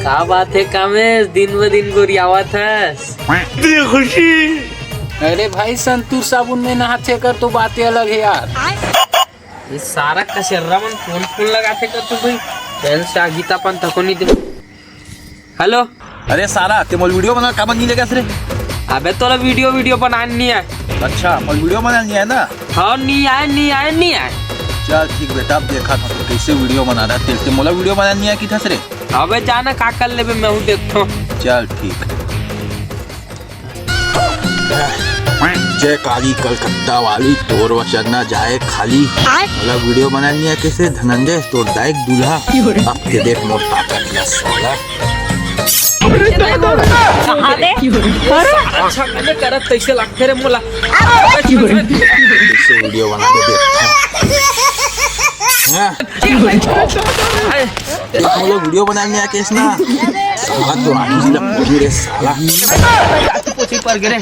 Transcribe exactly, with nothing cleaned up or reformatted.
का बात हे कामेश, दिन ब दिन गोरियावत हस? अरे भाई, संतूर साबुन में नहाथे कर तो बाते अलग हे यार। ये सारा कचर्रा मन फोन फोन लगाथे कर तू भाई। चल से आगी त अपन तको नहीं दे। हेलो। अरे साला, ते मोला वीडियो बना काबर नहीं लेगस रे? अबे तोला वीडियो वीडियो बनान नहीं आय। अच्छा, मोला वीडियो बनान नहीं आय ना? हाँ, नहीं आय, नहीं आय, नहीं आय। चल ठीक बेटा, अब देखा था तो कैसे वीडियो बना रहा तेल से। मोला वीडियो बनान नहीं आय किथस रे? अबे जाना का कर लेबे, मैं हूँ देखता हूँ। चल ठीक। जय काली कलकत्ता वाली, तोर वचन ना जाए खाली। मोला वीडियो बनान नहीं आय किसे धनंजय, तोर दाई के दूल्हा। अब के देख मोर ताकत ला साला। कहाँ दे? अच्छा कने करत तैसे लगथे रे मोला। कैसे वीडियो बना दे देखता हूँ। हाँ? देख मोला वीडियो बनान नहीं आय किस ना। साला तो आने से लग रे साला। पोती पर गिरे।